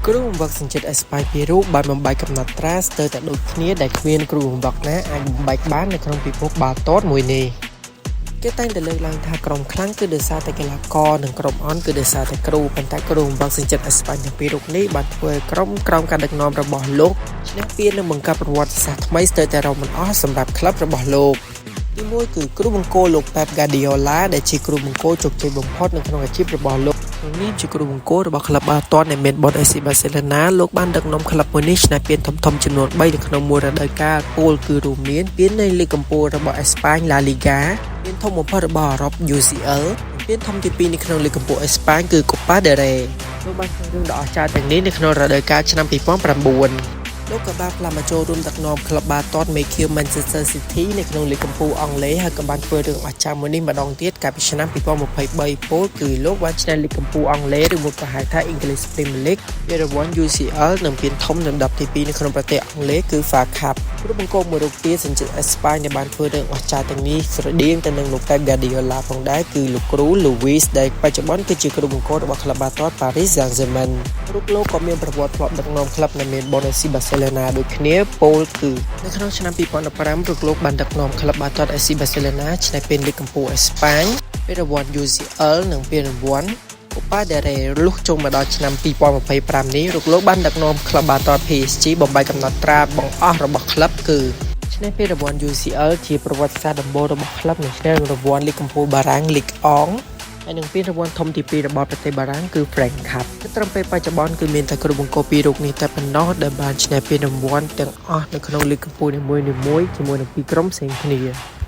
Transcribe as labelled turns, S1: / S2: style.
S1: គ្រូបង្វឹកសញ្ជាតិអេស្ប៉ាញពីររូបបានបំបែកកំណត់ត្រាស្ទើរតែដូចគ្នាដែលគ្មានគ្រូបង្វឹកណាអាចបំបែកបាននៅក្នុងពិភពបាល់ទាត់មួយនេះគេតែងតែលើកឡើងថាក្រុមខ្លាំងគឺដោយសារតែកីឡាករនិងក្រុមអន់គឺដោយសារតែគ្រូប៉ុន្តែគ្រូបង្វឹកសញ្ជាតិអេស្ប៉ាញទាំងពីររូបនេះបានធ្វើឲ្យក្រុមក្រោមការដឹកនាំរបស់លោកឈ្នះពាននិងបង្កើតប្រវត្តិសាស្ត្រថ្មីស្ទើរតែរកមិនអស់សម្រាប់ក្លឹបរបស់លោកទីមួយគឺគ្រូបង្គោលលោក Pep Guardiola ដែលជាគ្រូបង្គោលជោគជ័យបំផុតនៅក្នុងអាជីពរបស់លោកក្នុងនាមជាគ្រូបង្គោលរបស់ក្លឹបបាល់ទាត់នៃមេនប៊ន FC Barcelona លោកបានដឹកនាំក្លឹបមួយនេះឈ្នះពានធំៗចំនួន3នៅក្នុងមួយរដូវកាលពោលគឺរួមមានពាននៃលីកកំពូលរបស់អេស្ប៉ាញ La Liga ពានធំបំផុតរបស់អឺរ៉ុប UCL និងពានធំទី2នៅក្នុងលីកកំពូលអេស្ប៉ាញគឺ Copa del Rey លោកបានធ្វើរឿងដ៏អស្ចារ្យទាំងនេះនៅក្នុងរដូវកាលឆ្នាំ2009លោកក៏បានផ្លាស់មកចូលរួមដឹកនាំក្លឹបបាល់ទាត់មេឃាវ Manchester City នៅក្នុងលីកកំពូលអង់គ្លេសហើយក៏បានធ្វើរឿងអស្ចារ្យមួយនេះម្ដងទៀតកាលពីឆ្នាំ2023ពោលគឺលោកបានឈ្នះលីកកំពូលអង់គ្លេសឬមួយក៏ហៅថា English Premier League ពានរង្វាន់ UCL និងពានធំលំដាប់ទី2នៅក្នុងប្រទេសអង់គ្លេសគឺ FA Cup គ្រូបង្គោលមួយរូបទៀតសញ្ជាតិអេស្ប៉ាញដែលបានធ្វើរឿងអស្ចារ្យទាំងនេះស្រដៀងទៅនឹងលោក Pep Guardiola ផងដែរគឺលោកគ្រូ Luis ដែលបច្ចុប្បន្នគឺជាគ្រូបង្គោលរបស់ក្លឹបបាល់ទាត់ Paris Saint-Germain រូបលោកក៏មានប្រវត្តិធ្លាប់ដឹកនាំក្លឹបនៅមាន ប៊ន FC Barcelona ដូចគ្នាពោលគឺនៅក្នុងឆ្នាំ2015រូបលោកបានដឹកនាំក្លឹបបាល់ទាត់ FC Barcelona ឈ្នះពានលីកកំពូលអេស្ប៉ាញពានរង្វាន់ UCL និងពានរង្វាន់ Copa del Rey លុះចូលមកដល់ឆ្នាំ2025នេះរូបលោកបានដឹកនាំក្លឹបបាល់ទាត់ PSG បំបែកកំណត់ត្រាបង្អស់របស់ក្លឹបគឺឈ្នះពានរង្វាន់ UCL ជាប្រវត្តិសាស្ត្រដំបូងរបស់ក្លឹបនិងឈ្នះរង្វាន់លីកកំពូលបារាំង Ligue 1ហើយនឹងពានរង្វាន់ធំទី2របស់ប្រទេសបារាំងគឺ French Cup គិតត្រឹមពេលបច្ចុប្បន្នគឺមានតែគ្រូបង្គោលពីររូបនេះតែប៉ុណ្ណោះដែលបានឈ្នះពានរង្វាន់ទាំងអស់នៅក្នុងលីកកំពូលនីមួយៗជាមួយនឹងពីរក្រុមផ្សេងគ្នា។